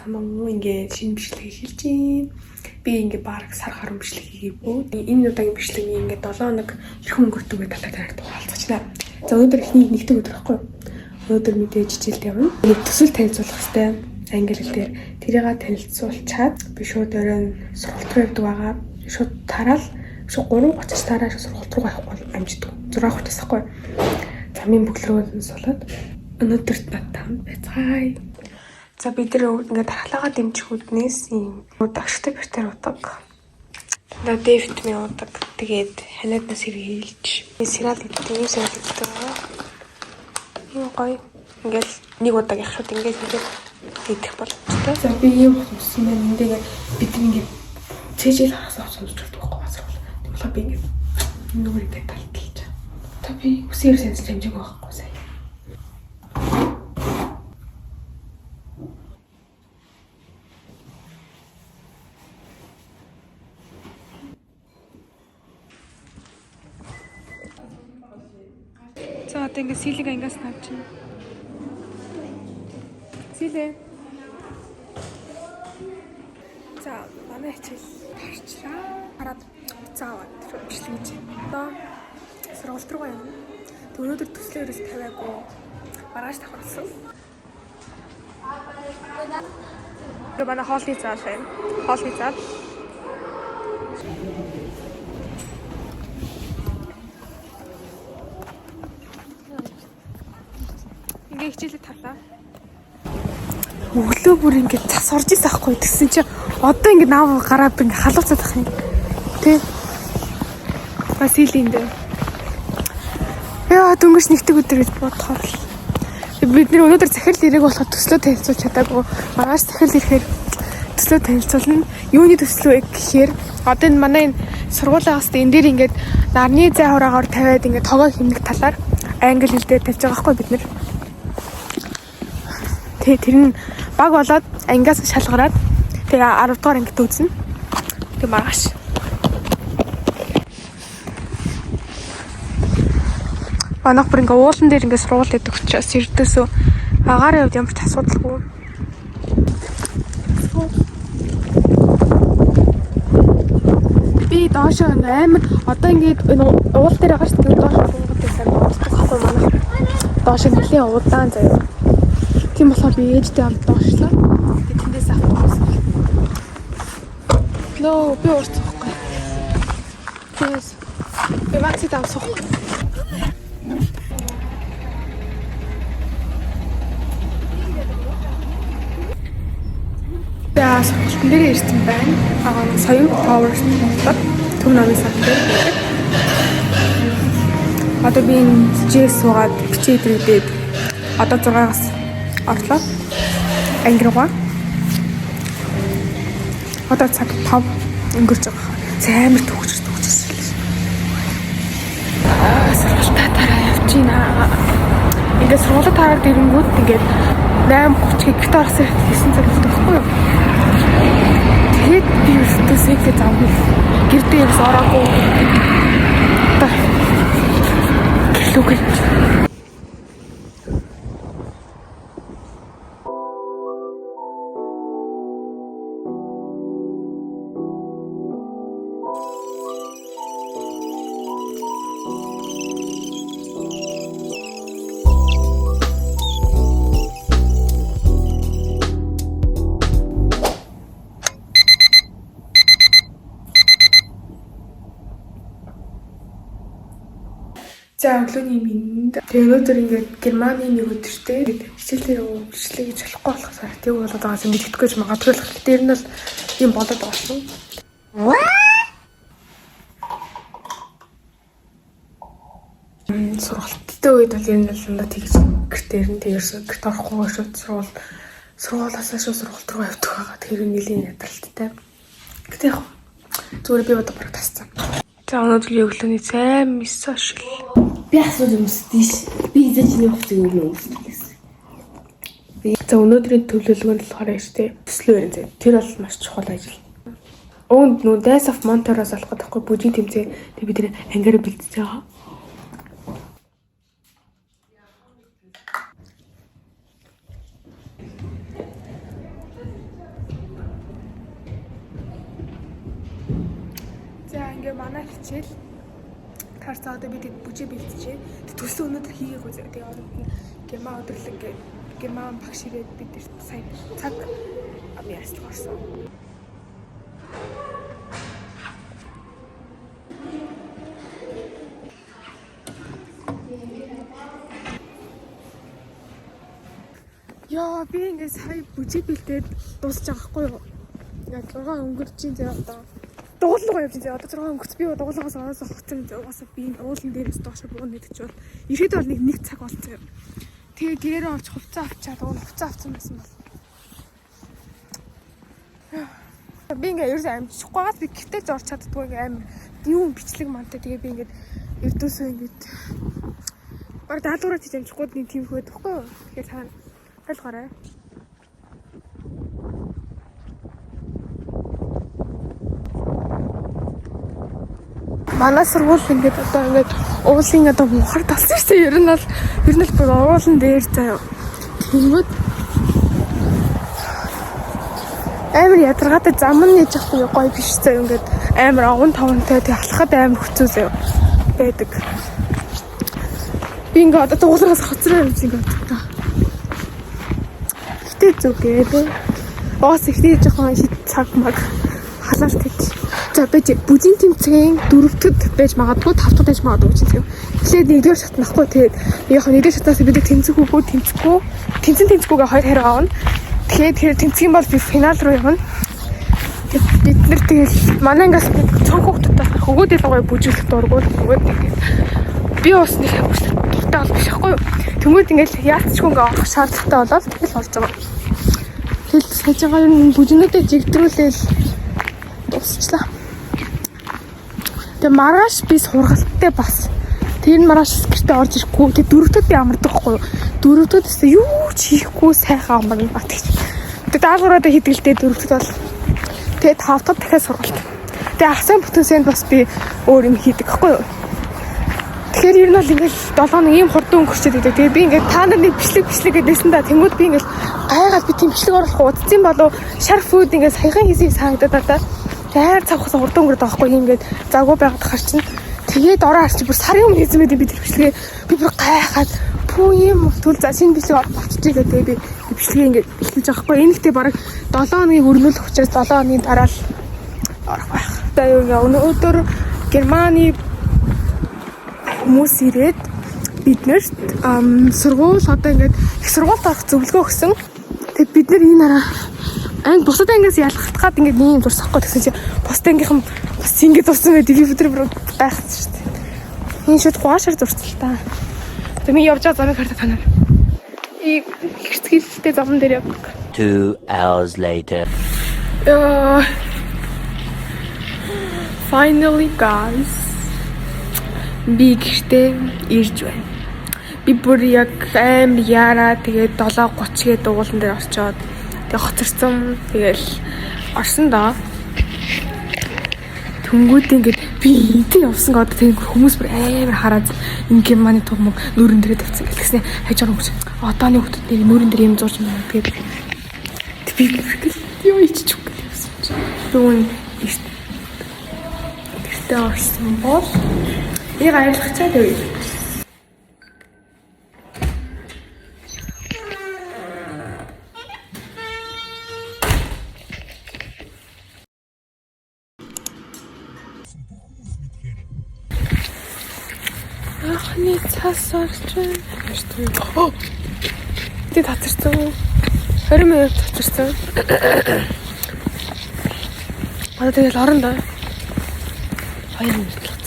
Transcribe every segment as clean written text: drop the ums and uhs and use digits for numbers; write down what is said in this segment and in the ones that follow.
Байцгаана уу? Ингээд шинэ бичлэг эхэлж байна. Би ингээд бараг сар гаруй бичлэг хийгээгүй. Энэ удаагийн бичлэгийг ингээд 7 хоног хэрхэн өнгөрдөг вэ талаар танарт хуваалцаж байна. За, өнөөдөр эхний нэгдэг өдөр байхгүй юу? Өнөөдөр мэдээж хичээлд явна. Нэг төсөл танилцуулах хэрэгтэй. Англи хэл дээр тэрийг танилцуулчаад би шууд оройн сургалт руу явдаг байгаа. Шууд тараал шууд 3:30-аас тараа шууд сургалт руу явахгүй бол амждаг. 6:30-аас байхгүй юу? Замын бөглөрөө суулаад өнөөдөрт надтай хамт байцгаая. За, бид нар ингээд дархлаагаа дэмжих үүднээс ийм дагштай бэртээр удаг. Дандаа D витамин уудаг. Тэгээд ханиаднаас сэргийлж сериал гэдэг, ийм сериал гэдэг байгаа. Ийм гоё. Ингээл нэг удаа их шууд ингээд хийгээд идэх боломжтой. За, би ийм хувцас өмссөн байна. Энд ингээд бид нар ингээд цээжэл харахаас хувцас өмсч болдог байхгүй басрал. Тийм болохоор би ингээд нүгэрийг талталж. Та би үсээр сэнсэл хэмжээг байхгүй сая. За, одоо ингээд силийг ангиас навчна. Силээ. За, манай хичээл тарчлаа. Хараад заавал бичлэг хийж. Одоо сургалт руу явна. Тэг өнөөдөр төслөө ерөөс тавиагүй. Маргааш давхарласан. Тэгээ манай хоолны зал байна. Хоолны зал. Ингээ хичээлээ тарлаа. Өглөө бүр ингээд цас орж исэн ахгүй тэгсэн чи одоо ингээд наав гараад ингээд халууцаад ах юм. Тэ. Василийн дээр. Яа, дөнгөж нэгдэг өдөр гэж бодохоор л. Бид нэр өнөөдөр захирал ирээг болохоор төслөө танилцуулж чадаагүй. Маргааш захирал ирэхээр төслөө танилцуулна. Юуны төслөө вэ гэхээр одоо энэ манай энэ сургуулиас энэ дээр ингээд нарны зай хураагаар тавиад ингээд тогоо хэмнэх талаар англи хэл дээр тавьж байгаа байхгүй бид нэр. Тэгээ тэр нь баг болоод ангиас шалгараад тэгээ 10 дугаар ангид үзнэ. Тэгээ маргааш. Манайх бүр ингээ уулан дээр ингээ сургууль байдаг учраас ердөөсөө агаарын хувьд ямар ч асуудалгүй. Би доошоо ингээ амар одоо ингээд энэ уул дээр байгаа шүү дээ, доошоо сунгад байсан ордог байхгүй манайх. Доошоо нэлээ удаан заяа. Тийм болохоор би ээжтэй хамт доошлоо. Тэгээ тэндээс автобус. Нөө, би урт суухгүй. Тэгээс би Максид авах суухгүй. За, сургалтын дээр ирсэн байна. Аа, Соён Tower болоод Төв намын сан дээр байдаг. Одоо би энэ хичээл суугаад бичээ идрээд одоо 6-аас орлоо. Анги руугаа. Одоо цаг 5 өнгөрч байгаа. За, амар төгсөж төгсөж. Аа, сургалтаа тараа явж байна. Ингээд сургуулаа тараад ирэнгүүт ингээд 8:30 гэрт орсон 9 цаг болдог байхгүй юу? Тэгээд би ердөөсөө ингэ завгүй. Гэр дээр ерөөс ороогүй. Одоо гэрлүүгээ. За, өглөөний мэнд. Тэгээ өнөөдөр ингээд Германы нэг өдөртэй хичээлээр өвчлээ гэж болохгүй болохоор тэг болоод байгаас мэддэхгүй ч магадгүй л. Тэр нь бол юм болоод байгаа шүү. Сургалттай үед бол ер нь л дандаа тэгж гэртээ ирнэ. Тэг ерөөсөө гэрт орохгүй шууд сургуулаасаа шууд сургалт руу явдаг байгаа. Тэр нь нэлийн ядралттай. Гэтэ яг зүгээр би одоо бараг тасцсан. За, өнөөдрийн өглөөний цай мисо шил. Би асууж өмсдөө ш. Би хизээ чиний хувцсыг өмнө өмсдөг гэсэн. За, өнөөдрийн төлөвлөгөө нь болохоор яаш тэ төслөө ярин зэ. Тэр бол маш чухал ажил. Өөнд нүү Dance of Montero-с болох гэдэг байхгүй бүжгийн тэмцээн. Тэг бид нэр ангиар бэлдэж байгаа. Тэгээ манай хичээл таарцаа одоо бид бүжээ бэлтжээ. Төсөө өнөөдөр хийгээгүй зөө. Тэгээ одоо герман өдөрлөг гээд герман багш ирээд бид нарт сайн цаг ярилцлага орсон. Яа, би ингээд сая бүжиг бэлдээд дуусч байгаа байхгүй юу? Ингээд 6 өнгөрч чинь зэ одоо. Дуулга явж чинь зэ одоо 6 өнгөрч би дуулгаас ороос хоцсон зэ угаасаа би энэ уулан дээрээс доош бууна гэдэг чинь бол ихэд бол нэг цаг болсон юм. Тэгээ гэрээрээ орж хувцас авчаад уул хувцас авсан байсан бол. Би ингээд ерөөсөө амжихгүй гаас би гэртээ ч орч чаддгүй ингээд амар юм бичлэг мантай тэгээ би ингээд ердөөсөө ингээд баг даалгавраа хийж амжихгүй нэг тийм хөөд байхгүй юу? Тэгэхээр та ойлгоорой. Манай сургууль ингээд одоо ингээд уулын одоо мухар талсан шүү дээ. Ер нь л бүр уулан дээр заяа. Тэнгүүд амар ядаргаатай зам нь яж явахгүй гоё биш заяа ингээд амар овон товонтой тэг алхахад амар хэцүү заяа байдаг. Би ингээд одоо дуулахаас хоцроо явж ингээд одоо. Гэтэ зүгээ дээ. Уус ихний жоохон шид цаг маг халаалт хийж. За байж бүжийн тэмцээн дөрөвдөд байж магадгүй тавтад байж магадгүй гэж юм. Тэгэхээр нэгдүгээр шатнахгүй тэгээд яг нэгдүгээр шатнаас бид тэмцэх үгүй тэмцэхгүй тэмцэн тэмцэхгүйгээ хоёр хэрэг авна. Тэгэхээр тэр тэмцэх юм бол би финал руу явна. Бид нар тэгэл манай ангиас бид цөөн хүүхдүүдтэй хөгөөд илүү гоё бүжиглэх дургуул хөгөөд тэгээд би бас нэг бүжиглэх дуртай бол биш байхгүй юу. Тэнгүүд ингээл яалтчгүй ингээ орох шаардлагатай болоод тэгэл орж байгаа. Тэгэл сая байгаа юм бүжнүүдээ жигдрүүлээл дуусчлаа. Тэгээ маргааш би сургалттай бас. Тэр нь маргааш гэртээ орж ирэхгүй. Тэгээ дөрөвдөд би амардаг хгүй юу. Дөрөвдөд өсөө юу ч хийхгүй сайхан амарна бат гэж. Тэгээ даалгавраа хийдэг л дээ дөрөвдөд бол. Тэгээ тавтад дахиад сургалт. Тэгээ ахсан бүтэнсэнд бас би өөр юм хийдэг хгүй юу. Тэгэхээр ер нь бол ингээл 7 хоног ийм хурдан өнгөрчөөд идэг. Тэгээ би ингээд та нар нэг бичлэг гэдээсэн да. Тэнгүүд би ингээл гайгаад би тийм бичлэг оруулах удцсан болов шар фуд ингээд саяхан хийсийг санагдаад надаа. Тэгээ хайр цавхаас хурдан өнгөрöd байгаа хгүй юм ингээд завгүй байгаад хар чинь. Тэгээд ороо харч бүр сарын өмнө хийсэн байт би тэр бичлэгээ би бүр гайхаад пүү юм түл за шинэ бичлэг болчихжээ гэдэг тэгээ би бичлэгээ ингээд эхэлж байгаа хгүй. Энэ ихтэй бараг 7 хоногийн өрнүүлэх учраас 7 хоногийн дараа л орох байх. Одоо юу юм өнөөдөр Германы хүмүүс ирээд биднэрт сургууль одоо ингээд их сургуульд орох зөвлөгөө өгсөн. Тэгээд бид нар энэ араа анги бусад ангиас ялгах гад ингээд ийм зурсахгүй гэсэн чинь бусад ангийнхан бас ингэж зурсан байд би өдөр бүр гайхсан шүү дээ. Энэ шууд гуашаар зурсан л та. Тэгээд би явж байгаа замыг хараад танаар. И хэрцгийлэлтэй зам дээр явдаг. 2 hours later. Finally guys. Би гэртээ ирж байна. Би бүр яг амар яараа тэгээд 7:30 гээд уулан дээр орчоод тэгээд хоцорсон. Тэгэл орсон доо. Тэнгүүд ингээд би эдэн явсан гоо тэг хүмүүс бүр амар хараад ингээ манай туг мөг нүүрэн дээрээ тавьсан гэлгэснэ хаж байгаа хүмүүс одооны хүмүүс нэр нүүрэн дээр юм зурж байна тэгээд би юу иччих гэл явсан чи. Би үн гэртээ орсон бол яг арилгачаад байв. Анхны цас орж байна. Тэ татарсан. 20 минут татарсан. Одоо тэгэл орон доо. 2 минут татарсан.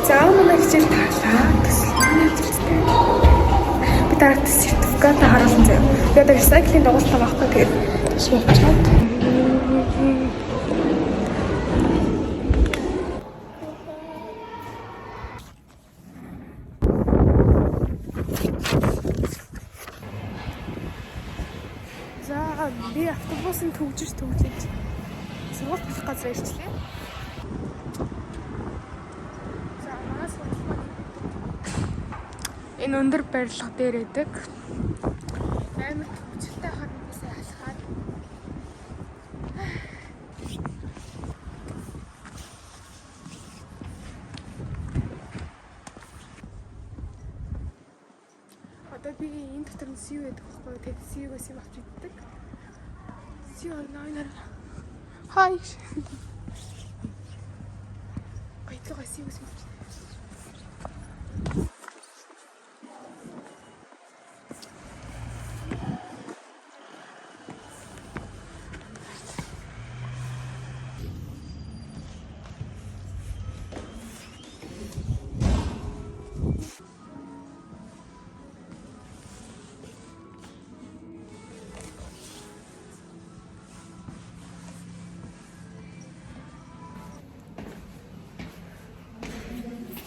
За манай хичээл таалаа. Төсөлтний төлөвтэй. Би дараад сертификат харуулсан заяа. Би одоо ресайклинг дагуулсан байхгүй тэгээд шивчаад. За би автобусын төгжиж сургууль болох газар ирчлээ. За манай сургууль маань энэ өндөр барилга дээр байдаг. Амар төгжөлтэй харин би сая алхаад. Би энэ дотор нь сүү байдаг байхгүй юу? Тэгээд сүүгээс юм авч иддэг. Сүү онлайнаар. Хай. Баятлага сүүгээс юм авч.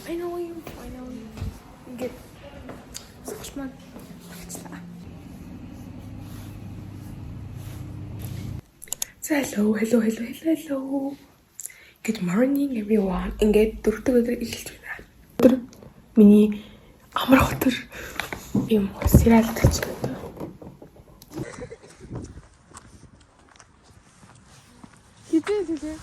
Finally, finally. Ингээд сургалт маань тавьчлаа. За hello, hello, hello, hello, hello. Good morning everyone. Ингээд дөрөв дэх өдөр эхэлж байна. Өдөр миний амрах өдөр юм сериал үзэж байна. Хизээ хизээ.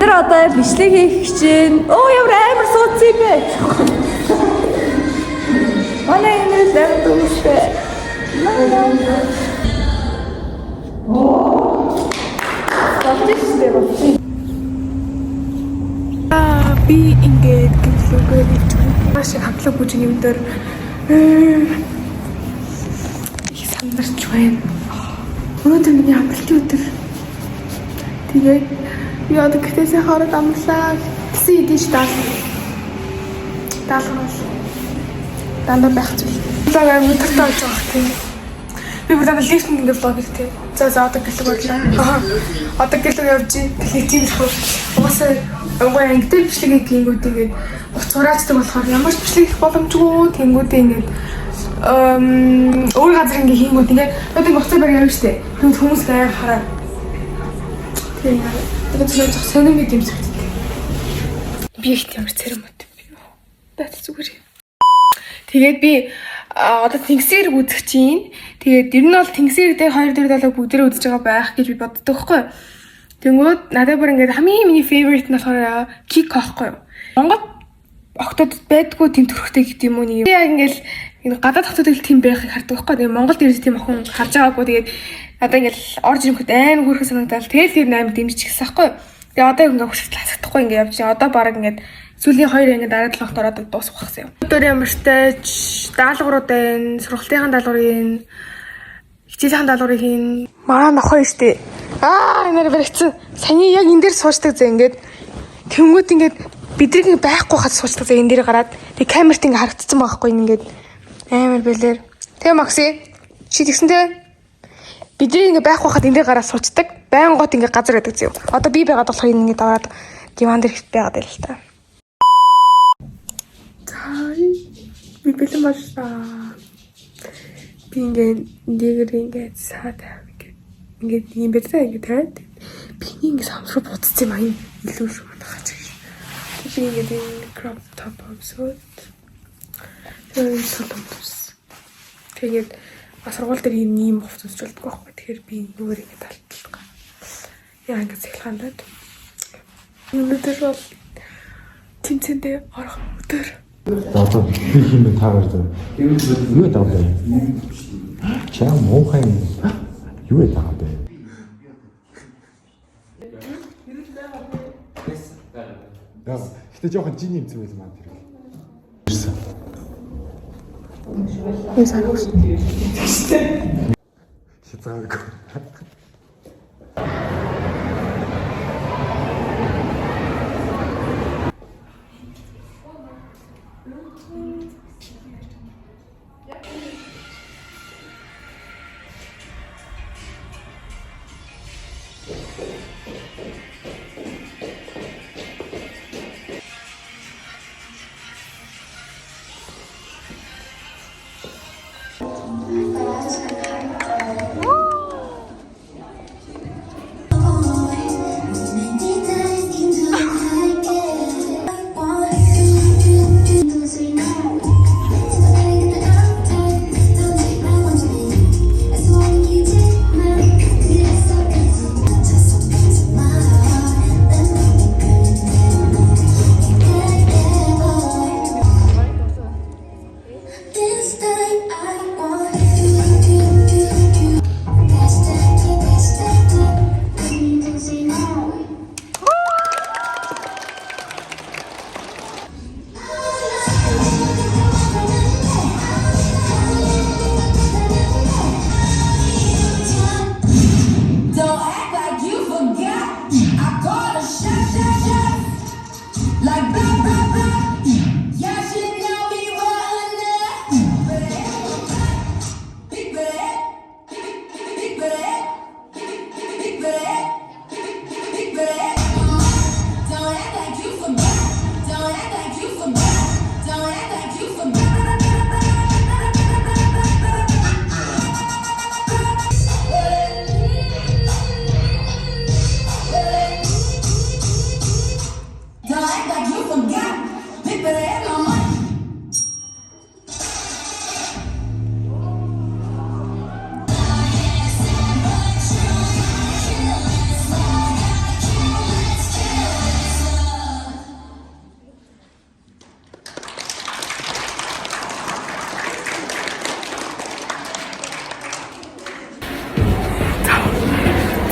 Тэр одоо бичлэг хийх гэж байна. Оо ямар амар суудсан юм бэ? Манай энэ л амар дүүстэй. Аа би ингээд гимлүүгээр ивч маш их хамтлаг бүжин юм дээр их сандарч байна. Өнөөдөр миний амралтын өдөр. Тэгээд би одоо гэртээсээ хороод амарлаа. Гэсэн хэдий ч даал. Даалгавал дандаа байх зүйл. За амар өдөртөө олж байгаа тийм. Би бүр дандаа лифтэнд ингээд влог хийх тийм. За за одоо гэлэг орлоо. Аа. Одоо гэлэг явж гин. Тэгэхээр тийм л хөө. Угаасаа угаа анги дээр бичлэг хийх гингүүд ингээд уцгараачдаг болохоор ямар ч бичлэг хийх боломжгүй. Тэнгүүдээ ингээд өөр газар ингээд хийнгүүд ингээд одоо ингээд уцаа барь явна штэ. Тэгвэл хүмүүс амар хараа. Тийм. Одоо зөвхөн зох сонин мэд юм санагддаг. Би их ямар царай мод юм бэ? Дат зүгээр юм. Тэгээд би одоо Тэнгисээр үзэх чинь. Тэгээд ер нь бол Тэнгисээр дээр 2 4 7 бүгдээрээ үзэж байгаа байх гэж би боддог байхгүй юу? Тэнгүүд надад бүр ингээд хамгийн миний favorite нь болохоор Kiko байхгүй юу? Монгол октод байдгүй тийм төрхтэй гэдэг юм уу нэг юм. Би яг ингээд энэ гадаад октод л тийм байхыг хардаг байхгүй юу? Тэгээд Монголд ирж тийм охин харж байгаагүй. Тэгээд одоо ингээд орж ирэхэд амар хөөрхөн санагдал. Тэгэл тэр амар дэмжиж гисэн байхгүй юу? Тэгээ одоо ингээд хүсэл хасагдахгүй ингээд явж байна. Одоо баг ингээд сүүлийн хоёр ингээд дараа 7 хоногт ороод дуусах гэсэн юм. Өдөр ямартай ч даалгаврууд байна. Сургалтын даалгаврыг хийн. Хичээлийн даалгаврыг хийн. Маа нохоо штэ. Аа энэ баригдсан. Саяны яг энэ дээр суучдаг зэ ингээд тэнгүүд ингээд бидний ингээд байхгүй хад суучдаг зэ энэ дээр гараад тэг камерт ингээд харагдсан байгаа хгүй ингээд амар бэлэр. Тэ Макси чи тэгсэн тэ бидний ингээд байхгүй хад энэ дээр гараад суучдаг. Байнгут ингээд газар байдаг зэ. Одоо би байгаад болохоор энэ ингээд аваад диван дээр хэвт байгаад байл л та. За би бэлэн боллоо. Би ингээд нэгэр ингээд саад ингээд ингээд юм байлаа ингээд тавиад би ингээд самсруу буцсан юм аа энэ илүү шүү манайхаа ч гэж. Би ингээд энэ crop top өмсөөд тэгээд сод өмссөн. Тэгээд сургууль дээр ийм ийм хувцас өмсч болдгоо байхгүй. Тэгэхээр би нүгээр ингээд алтлаа. Яа ингээд цэглэхандаад. Өнөөдөр бол тэмцээндээ орох өдөр. Одоо би хин бэ та хоёр юу яадаг вэ? Чам муухай юм. Юу яадаг вэ? Яа, гэтээ жоохон жин юм зүйл маань тэр. Ирсэн. Энэ санаагүй шүү. Хязгааргүй. This time I want you, you, you, you. Best that, best that, don't say no. Don't act like you forgot. I caught a shot, shot, shot. Like blah, blah, blah. Y'all should know me well enough. Big bad, big bad, big bad, big bad, big bad. Don't act like you forgot. Don't act like you forgot. Don't act like you forgot. Don't act like you forgot. Big bad, mama.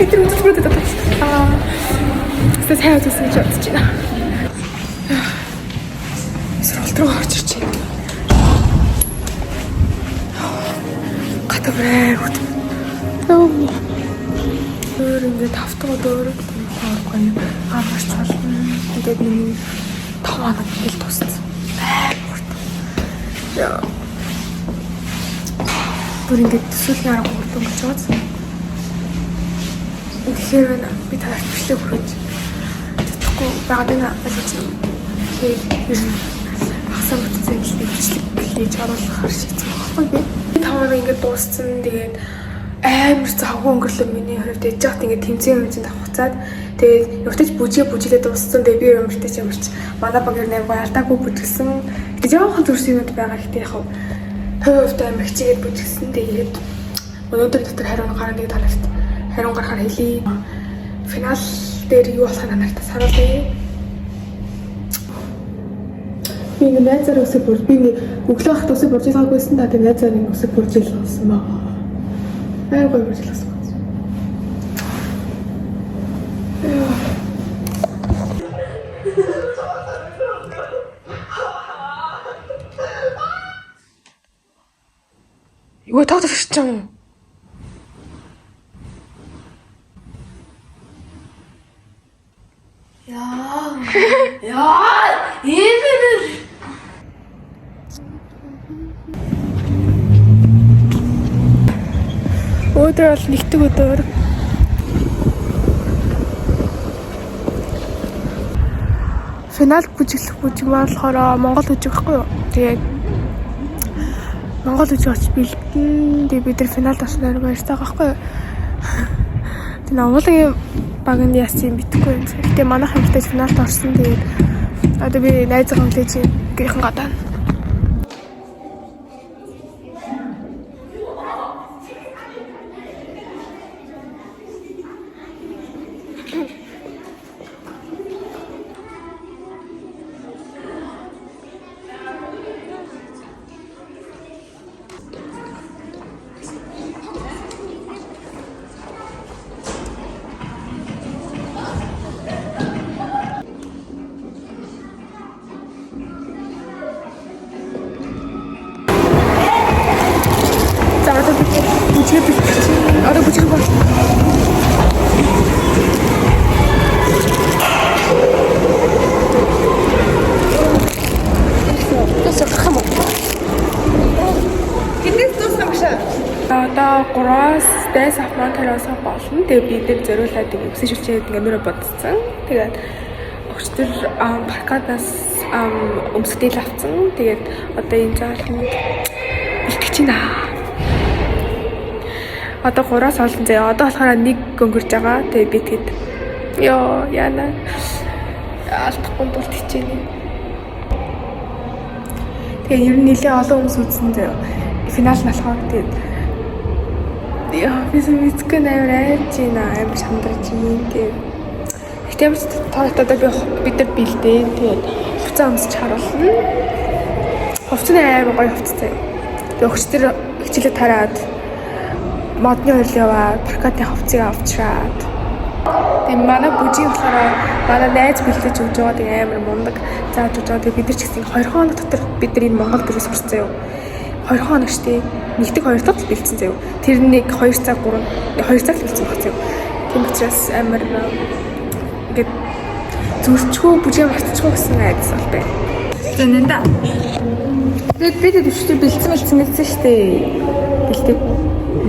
Бид нар үзэлбэрүүд татсан. Аа. Тэс сайн үзсэн гэж бодож байна. Сургалт руу орж ирж байна. Гадаа хөт. Өөр ингээд тавтгаа дөөр хооргүй амарч болно. Тэгээд миний 5 хоног ингээл туссан. Амар урт. Яа. Бүр ингээд төсөөлний арга хурдан гэж бодсон. Тэгэхээр байна би танарт бичлэг хүргэж чадахгүй байгаад байна гэж байна. Тэгэхээр ер нь хасаа бүтцэн гэлтэй бичлэг хийж оруулахар шийдсэн байхгүй би. 5 хоног ингээд дууссан. Тэгээд амар завгүй өнгөрлөө миний хувьд яж хат ингээд тэмцээн хэмжээнд авахцаад тэгээд явтаж бүжгээ бүжгэлээ дууссан. Тэгээд би ямартай ч ямарч манай баг ер нь амар алдаагүй бүжгэлсэн. Тэгээд жоохон төрсөн юмуд байгаа гэхдээ яг хувь хувьд амар хичээгээд бүжгэлсэн. Тэгээд өнөөдөр дотор хариу гарна нэг танарт хариу гарахаар хэлье. Финал дээр юу болох нь нарт харуулъя. Би ингээ найзаар үсэг бүр би ингээ өглөө хат үсэг буржилгаагүйсэн та тэгээ найзаар ингээ үсэг буржилгасан байгаа. Амар гоё буржилгасан байна. Юу тоглох гэж юм уу? Өдөр бол нэгдэг өдөр. Финал бүжиглэх бүжиг маань болохоор Монгол бүжиг байхгүй юу? Тэгээд Монгол бүжиг очиж бэлдэн. Тэгээд бид нар финалд орсон амар баяртай байгаа байхгүй юу? Тэгээд Монголын баг нь яасан юм битгэхгүй юм. Гэтэ манайх хамтдаа финалд орсон. Тэгээд одоо би найзгаа хүлээж гэрхэн гадаа. Өчигдөр бэлтгэж чинь. Одоо бүжиг бол. Одоо 3-аас дайс авман тараас болно. Тэгээ бид нар зориулаад ингэ өсөж шилжээд ингэ нүрэ бодцсон. Тэгээд өчтөр паркадаас өмсгдэл авцсан. Тэгээд одоо энэ заалханд бэлтгэж байна. Одоо 3-аас олон заяа. Одоо болохоор нэг өнгөрч байгаа. Тэгээ би тэгэд ёо яана алдахгүй тулд хичээнэ. Тэгээ ер нь нэлээ олон хүмүүс үзсэн заяа. Финал нь болохоор тэгээд яа би мэдгүй амар айж байна. Амар сандарч байна. Тэгээд Гэтэ ямар ч одоо би бид нар бэлдээ. Тэгээд хувцас өмсч харуулна. Хувцас нь амар гоё хувцас заяа. Тэгээд өгчтөр хичээлээ тараад модны хурил яваад паркатын хувцсыг авчраад. Тэгээд манай бүжиг болохоор манай найз бэлдэж өгч байгаа тэгээд амар мундаг зааж өгч байгаа. Тэгээд бид нар ч гэсэн 2 хоног дотор бид нар энэ Монгол бүрээс сурсан заяа. 2 хоног штэ. Нэгдэг хоёр дахь л бэлдсэн заяа. Тэр нэг 2 цаг 3 2 цаг л бэлдсэн баг заяа. Тийм учраас амар ингээд зүрчхүү бүжгээ мартчихгүй гэсэн айдас бол байна. За нэнда. Тэгээд би тэд өчтөр бэлдсэн бэлдсэн гэсэн шүү дээ. Бэлдэг.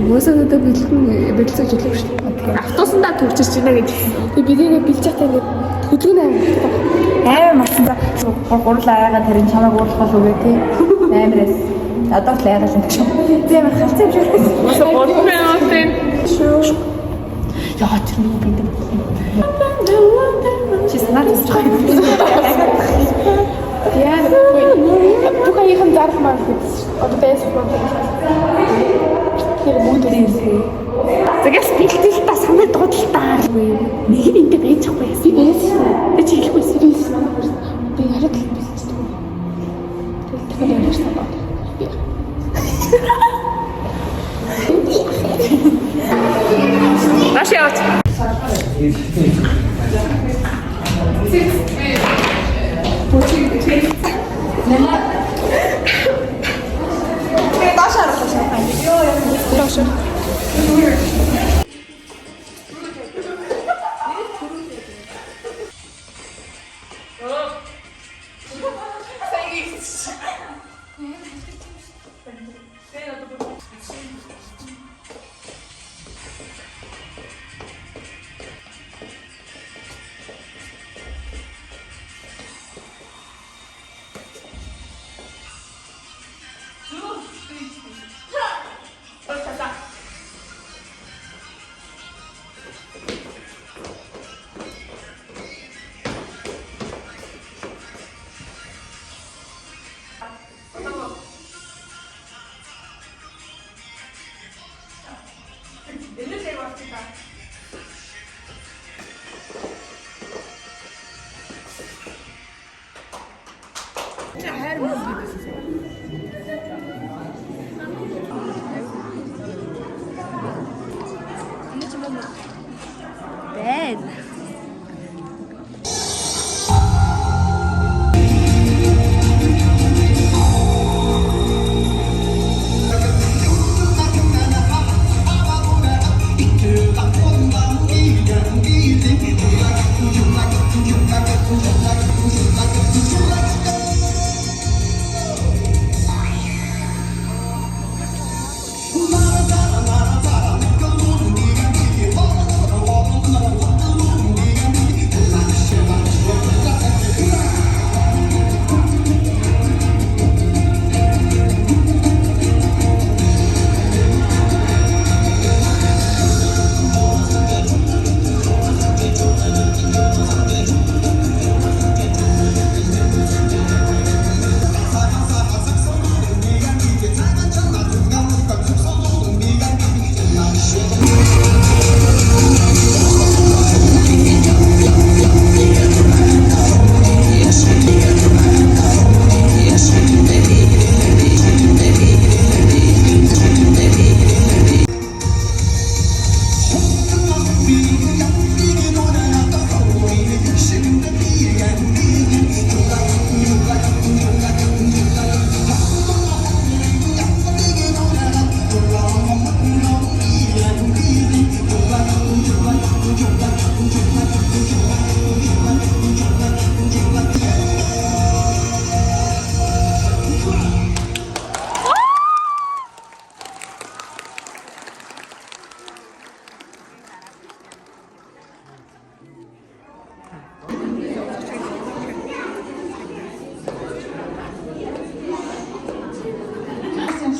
Угаасаа надад бэлдэн бэлдсэн гэж хэлэв шүү дээ. Автобусандаа төгчөж байна гэж хэлсэн. Тэгээ бид ингээд бэлж байхдаа ингээд хөдөлгөөн амар их байна. Амар марсан за. Гурлаа айгаад харин чамайг уурлах болов уу тий. Амараас. Одоо л айгаад юм шиг. Би амар халцсан юм шиг. Угаасаа 3000 тийм. Шүү. Яа тэр нөгөө би юм. Чи санаа зовж байгаа юм. Яа бүх аяхан зарлах маа гэсэн шүү. Одоо байсан маа. Тэр мүүд байсан. Тэгээс бэлтгэл та санаа дуудалтаа. Нэг нь энд байж байхгүй. Би байсан. Би чи хэлэхгүй serious манай хөрс. Би яриад л бэлддэг. Тэгэл дахиад ярьсан байна. Би. Наш яваач.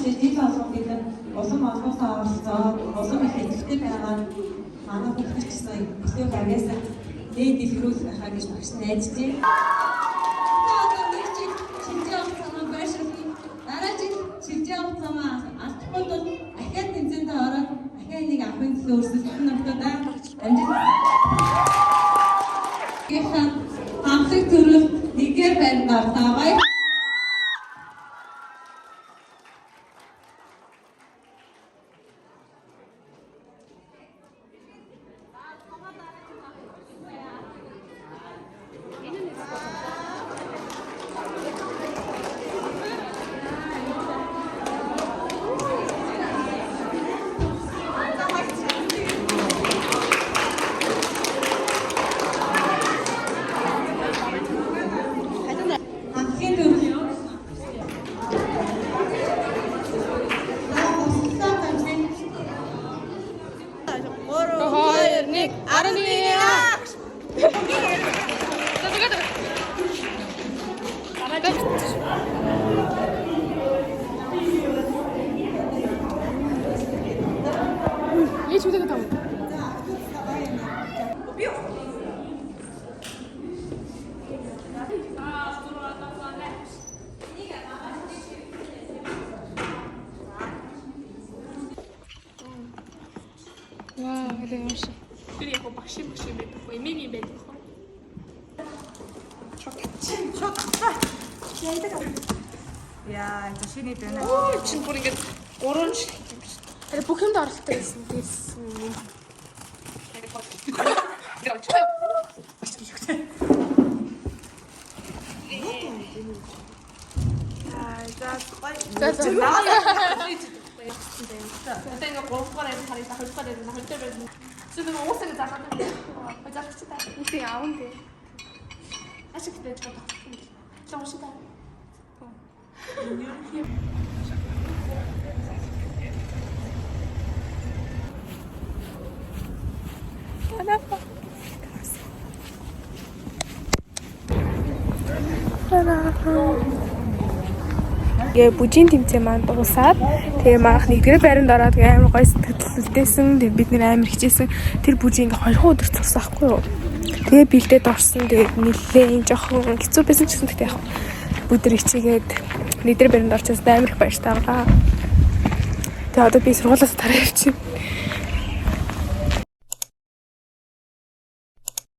мэндээ жил болгон бид нар улам олноосоо оролцоод улам их идэвхтэй байгаа нь манай хүүхдүүд ч гэсэн бүлээх авьяасаа нээ дэлгэрүүлэх байхаа гэж багш найдаж байна. Та одоо нэг жил шилжээ авах замаа байршуулна. Дараа жил шилжээ авах замаа алдахгүй тул ахиад тэмцээндээ ороод ахиад нэг авахын төлөө өрсөлдөх нөхдөө амжилт. Хамтлаг төрөл нэгдүгээр байранд орлоо. Баяр. Хамтлагийн төрөл. За, хувцаслаа хамтлаг. 2 1 11. Ээж мэдээ тав. Вау, это вообще. Тэр яг багш багш юм байдаг хөө, эмээг юм байдаг хөө. Яа, за шинэ дэнэ. Оо, чин бүр ингээд гурван жил юм биш. Тэр бүх юмд оролцдог байсан. Тэгсэн юм. За за. Одоо ингээ 3 дугаар анги харъя, 2 дугаар анги, 2 дугаар анги. Чи нэг уусаа ингэ залгаад байна. Залгач та. Үгүй аавн дээ. Ашиг гэж бодох. Чи уншаа та. Тэгээ бүжийн тэмцээн маань дуусаад тэгээ манайх нэгдүгээр байранд ороод тэгээ амар гоё сэтгэл үлдээсэн. Тэгээ бид нэр амар хичээсэн. Тэр бүжийн ингээ 2 өдөр цурсан байхгүй юу? Тэгээ бэлдээд орсон. Тэгээд нэлээд жоохон хэцүү байсан ч гэсэн тэгтээ яг бүгд хичээгээд нэгдүгээр байранд орчихсон амар их баяртай байгаа. Тэгээ одоо би сургуулиас тараа явчихна.